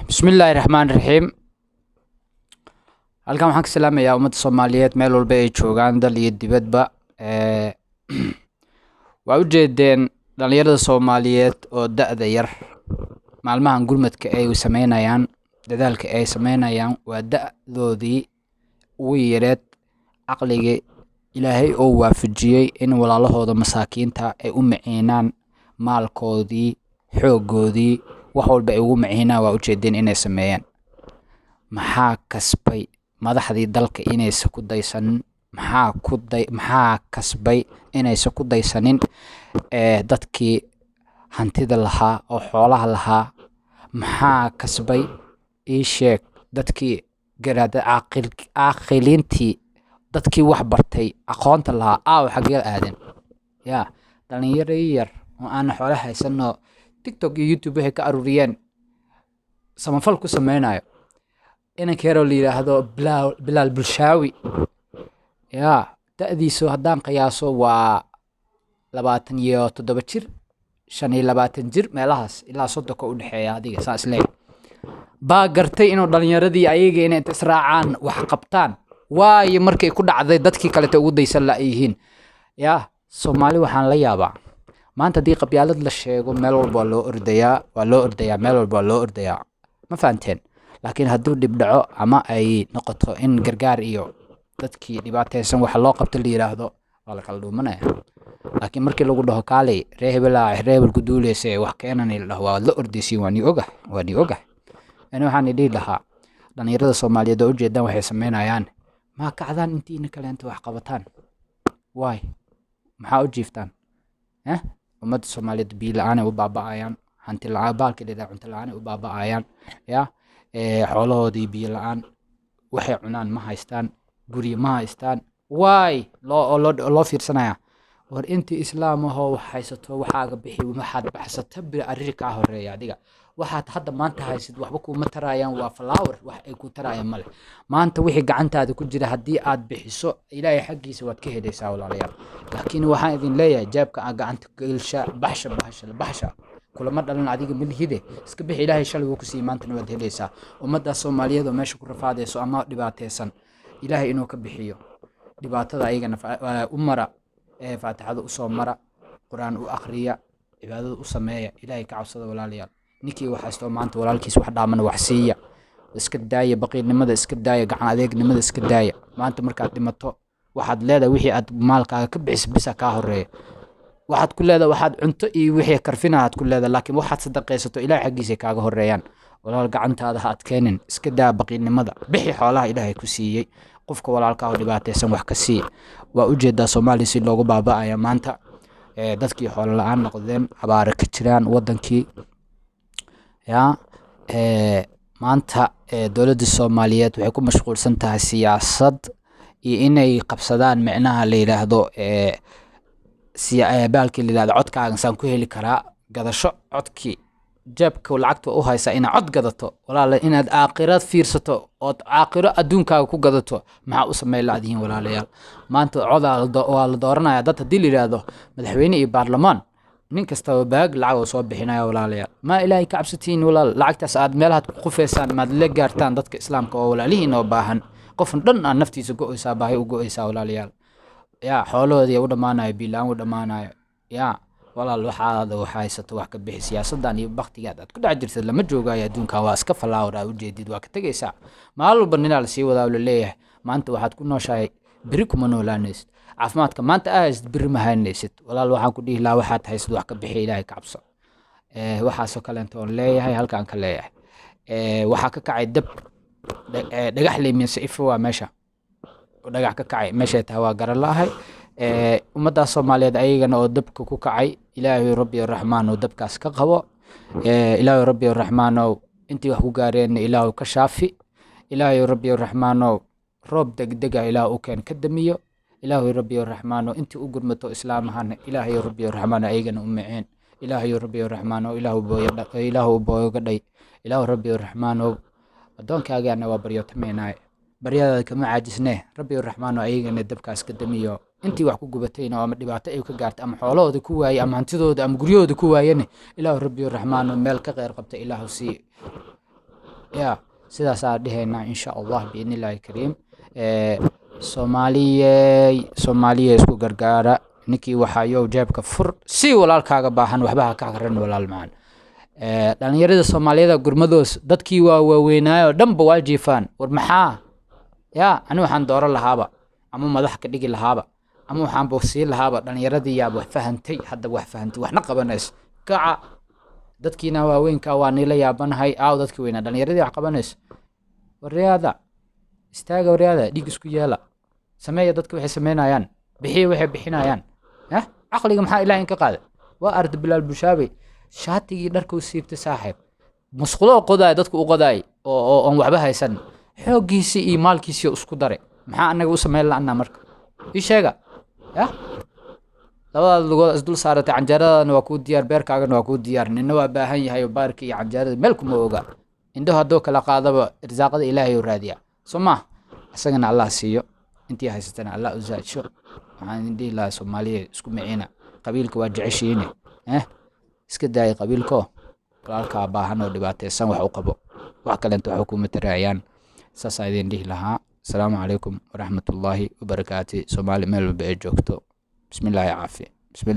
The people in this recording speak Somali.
Bismillaahi raxmaani raxiim. Halkan waxaan ka salaamayaa ummadda Soomaaliyeed meel walba ay joogaan, dal iyo dibadba. Waa ujeedeen dhalinyarada Soomaaliyeed oo da'da yar maalmahan gurmadka ay sameynayaan, dadaalka ay sameynayaan waa da'doodii ugu yareed, caqligii Ilaahay oo waafajiyey in walaalahooda masaakiinta ay u maciinaan maalkoodii, xooggoodii, wax walba ay ugu maciinaan. Waa ujeedeen inay sameeyeen. Maxaa kasbay madaxdii dalka inaysan ku daysanin? Maxaa kasbay inaysan ku daysanin dadkii hantida lahaa oo xoolaha lahaa? Maxaa kasbay, ii sheeg, dadkii garaada caaqil caaqiliintii, dadkii wax bartay, aqoonta lahaa? Aaw, xaggee aadeen? Yaa dhalinyaro yar oo aan xoolo haysanoo TikTok iyo YouTube waxay ka aruuriyeen samafal ku sameynayo? Inanka yaroo la yidhaahdo Bilaal, Bilaal Bulshaawi, yaa da'diisu haddaan qiyaaso waa 27 jir, 25 jir meelahaas ilaa 30-ka u dhexeeya, adiga saa isleeyahay, baa gartay inuu dhalinyaradii ayaga inay inta israacaan wax qabtaan. Waayo, markay ku dhacday dadkii kalete ugu daysan la-yihiin. Yaa Soomaali, waxaan la yaabaa maanta haddii qabyaalad la sheego, meel walba waa loo ordayaa, waa loo ordayaa, meel walba waa loo ordayaa, ma fahanteen? Laakiin hadduu dhib dhaco ama ay noqoto in gargaar iyo dadkii dhibaataysan waxa loo qabto la yidhaahdo, waa la kala dhuumanaya. Laakiin markii lagu dhaho "Kaalay, ree hebelaa, ree hebel ku duuleysa, wax keenani" la dhaho, waad la ordaysiin. Waa nii ogah, waa nii ogah. Ani waxaan dhihi lahaa dhalinyarada Soomaaliyeed oo ujeedaan waxay sameynayaan, maa kacdaan intiina kaleento wax qabataan? Waay, maxaa u jiiftaan? Eh, ummadda Soomaaliyeed biyo la-aan ay u baaba'ayaan, hanti la-aan, baalka la yidhaha cunto la-aan ay u baaba'ayaan, ya xoolahoodii biyo la-aan, waxay cunaan ma haystaan, guryo ma haystaan. Waay loo fiirsanaya? War intii Islaam ahoo wax haysato, waxaaga bixi. Waxaad baxsata bir ariri kaa horeeya. Adiga waxaad hadda maanta haysid waxba kuuma tarayaan, waa flower, wax ay ku tarayaan male. Maanta wixii gacantaada ku jira haddii aad bixiso, Ilaahay xaggiisa waad ka helaysaa, walaalayaal. Laakiin waxaan idin leeyahay, jeebka aan gacanta gelsha, baxsha, baxsha, baxsha. Kulama dhalan, adiga milhide, iska bixi. Ilaahay shalay wuu ku siiyey, maantana waad helaysaa. Ummaddaas Soomaaliyeed oo meesha ku rafaadayso ama dhibaataysan, Ilaahay inuu ka bixiyo dhibaatada ayagana u mara faatixada usoo mara, Qur-aan u akhriya, cibaadada u sameeya, Ilaahay ka cabsada, walaalayaal. Ninkii wax haysto maanta walaalkiis wax dhaamana wax siiya. Iska daaya baqiilnimada, iska daaya gacan adeegnimada, iska daaya. Maanta markaad dhimato, waxaad leedahay wixii aad maalkaaga ka bixisa bisa kaa horeeya. Waxaad ku leedahay waxaad cunto iyo wixii karfina aad ku leedahay, laakiin waxaad sadaqaysato Ilahay xaggiisa kaaga horeeyaan. Walaal, gacantaada ha adkeenin, iska daa baqiilnimada, bixi xoolaha Ilaahay ku siiyey, qofka walaalkaa oo dhibaataysan wax ka sii. Waa ujeedaa Soomaaliya si loogu baaba'aya maanta, dadkii xoolo la-aan noqdeen, abaare ka jiraan wadankii. Ya maanta dowladda Soomaaliyeed waxay ku mashquulsan tahay siyaasad iyo inay qabsadaan micnaha la yidhaahdo baalkii la yidhahdo codkaagan saan ku heli karaa, gadasho codkii, jeebka lacagta u haysaa inaad cod gadato. Walaala, inaad aakhirad fiirsato ood aakhiro adduunkaaga ku gadato, maxaa u sameyn la'dihiin, walaalayaal? Maanta codaa waa la dooranaya dad haddii la yidhaahdo madaxweyne iyo baarlamaan, nin kastaba baag lacag oo soo bixinaya. Walaalayaal, ma Ilaahay ka cabsatiin? Walaal, lacagtaas aad meelahaad ku qufeysaan maad la gaartaan dadka Islaamka oo walaalihiin oo baahan? Qofan dhan aad naftiisa go'aysaa, baahi u go'aysaa, walaalayaal. Yaa xoolahoodii u dhammaanayo, biilaan u dhammaanayo. Yaa walaal, waxaad wax haysato wax ka bixi. Siyaasadan iyo baktigaad aad ku dhex jirtad lama joogayo. Adduunkan waa iska flower, aa ujeedid, waa ka tegaysaa. Maalin walba ninaa lasii wadaa oo laleeyahay maanta waxaad ku nooshahay, beri kuma noolaanaysid. Caafimaadka maanta aa haysid, beri ma haynaysid. Walaal, waxaan ku dhihi lahaa, waxaad haysid wax ka bixi, Ilaahay ka cabso. Waxaasoo kaleento oon leeyahay, halkaan ka leeyahay, waxaa ka kacay dab Dhagax Leymise Ifo, waa meesha dhagax ka kacay. Meeshay tahay waa garan la'ahay. Ummaddaas Soomaaliyeed ayagana oo dabka ku kacay, Ilaahay Rabbi Raxmaan oo dabkaas ka qabo. Ilaahay Rabbi Raxmaanow, intii wax ku gaareenna Ilaahu ka shaafi. Ilaahay Rabbi Raxmaanow, roob degdega Ilaah u keen, ka damiyo. Ilaahay Rabbi Raxmaanow, intii u gurmato islaamahana, Ilaahay Rabbi Raxmaanow, ayagana u maceen. Ilaahay Rabbi Raxmaanow, Ilaahu booyo, Ilaahu booyoga dhay. Ilaahu Rabbi Raxmaanow, addoonkaagaana waa baryootameynaaye, baryadaada kama caajisnee. Rabbi Raxmaanow, ayagana dabkaas ka damiyo. Intii wax ku gubatayna ama dhibaato ay ka gaartay ama xoolahooda ku waayey ama hantidooda ama guryahooda ku waayene, Ilaahu Rabbi Raxmaanow, meel ka kheyr qabta Ilaahu sii. Ya, sidaasaa dhehaynaa, insha Allah, biidni Illaahi kariim. Soomaaliyey, Soomaaliya, isku gargaara. Ninkii waxaayow, jeebka fur si walaalkaaga baahan, waxba ha ka aqrin, walaal macaan. Dhalinyarada Soomaaliyada gurmadoos, dadkii waa waaweynaayo dhanba waa jiifaan. War maxaa ya, ani waxaan dooran lahaaba ama madax ka dhigi lahaaba ama waxaanba siin lahaaba dhalinyaradii yaaba wax fahantay, hadda wax fahantay, waxna qabanayso. Kaca, dadkiina waaweynka waa nila yaabanahay. Aaw dadkii weynaa? Dhalinyaradii wax qabanayso. Waryaada, istaaga, waryaada, dhiig isku yeela, sameeya dadka waxay sameynayaan, bixiya waxay bixinayaan. Yah, caqliga maxaa Ilaah in ka qaada? Waa arda Bilaal Bushaabi, shaatigii dharkuu siibtay, saaxiib, musqulo qodaay, dadku u qodaay oo oon waxba haysan, xooggiisii iyo maalkiisii isku daray. Maxaa anaga u sameyn la'anaa marka? Ii sheega. Yah, labadaada lugood isdul saaratay, canjeeradana waa kuu diyaar, beerkaagana waa kuu diyaar. Nina waa baahan yahay oo baarka iyo canjeerada meel kuma oga. Indhahu hadduu kala qaadaba, irsaaqada Ilaahay u raadiya, soo ma? Isagana Allah siiyo, intii haysatana Allah u zaadsho. Waxaan idin dhihi lahaa, Soomaaliya, isku miciina. Qabiilka waa jeceshiine, iska daaya qabiilko. Walaalkaa baahan oo dhibaataysan wax u qabo, wax kalenta waxba kuma taraayaan. Saasaa idin dhihi lahaa. Asalaamu calaykum waraxmatullaahi wabarakaati. Soomaali meel walba ay joogto, bismillaahi caafiya.